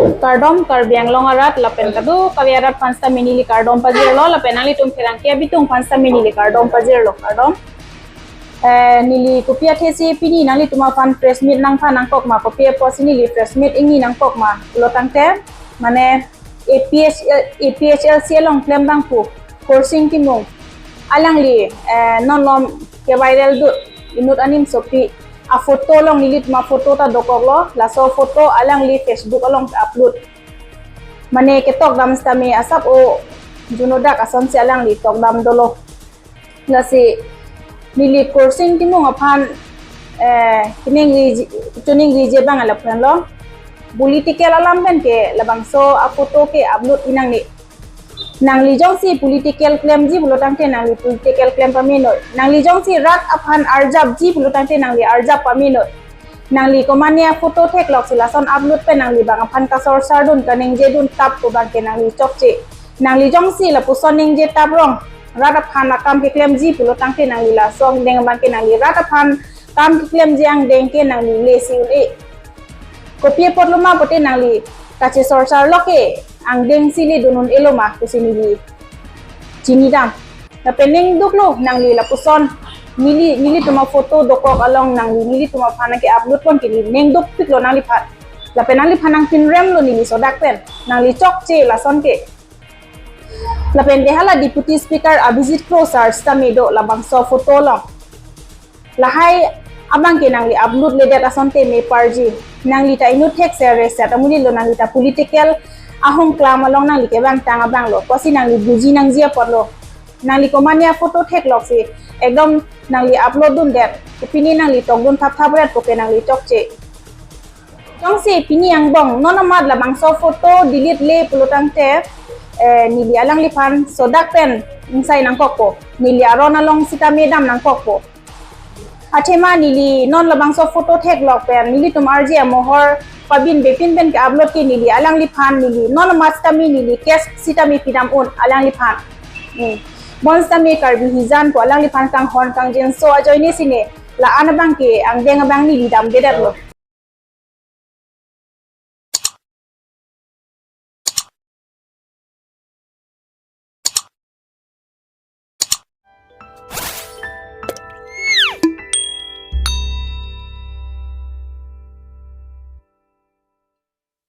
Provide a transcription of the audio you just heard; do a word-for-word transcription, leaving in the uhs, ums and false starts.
Kardom Karbi Anglong arat lapen kadokave arat aphan sitame neli kardom pajirlo lapen nanglitum pherangke abitung aphan sitame neli kardom pajirlo, kardom. Eh, neli kopi athesi pini nanglitum aphan press meet nangphan nangkok ma, kopi apotsi neli press meet ingni nangkok ma pulo tangte, mane A P H L, A P H L C along klem abang pu Khorsing Timung, alangli, eh, non malom ke-viral dut inut animsopi aphoto along nelitum aphoto ta dokoklo, laso photo alangli Facebook along upload. Mane ketok dam sitame asap o junodak asonsi alangli tok dam dolo. Lasi neli Khorsing Timung aphan, eh, keningri, chuning rije abang lapulo. Political alam pen ke labangso aphoto ke upload inang ni. Nangli jongsi political klemji pulo tangte nangli political klem pame noi. Nangli jongsi rat aphan arjapji pulo tangte nangli arjap pame noi. Nangli komane aphoto theklok si lason upload pen nangli bang aphan kasorsar dun kaningje dun tap ko abang ke nangli chokche. Nangli jongsi lapuson ningje tap rong, rat aphan akam keklemji pulo tangte nangli lason deng abang ke nangli rat aphan kam keklemji angdeng ke nangli lesi un-e. Kopi apotlo ma pote nangli kachesorsarlo ke angdeng si ledun un-elo ma pusi neli chinidam. Lapen ningduklo nangli lapuson neli, nelitum aphoto dokok along nangli nelitum aphan ke upload pon ke neli ningdukpiklo nangliphan. Lapen nangliphan nangpinremlo neli sodak pen. Nangli chokche lason ke. Lapen de hala Deputy Speaker Abhijit Kro sar sitame do labangso photo along. Lahai abang ke nangli upload ledet asonte meparji. Nangli ta inut thek sere set amonitlo, nangli ta political ahong klam along nangli kevang tang abanglo. Pusi nangli buji nangji apotlo. Nangli komane aphoto theklok si ekdom nangli upload dundet. Pini nangli tokdun thapthap ret poke nangli chokche. Jongsi pini angbong non amat labangso photo delete le pulo tangte, eh, neli alangliphan sodak pen ingsai nangkokpo. Neli aron along sitame dam nangkokpo. Athema neli non labangso photo theklok pen nelitum arje amohor pabin bepin pen ke-upload ke neli alangliphan neli non amat sitame neli case sitame pidam un alangliphan. Hmm. Bonsitame Karbi hijan ko alangliphan kanghon kangjinso ajoine sine la-an abang ke angdeng abang neli damdedetlo.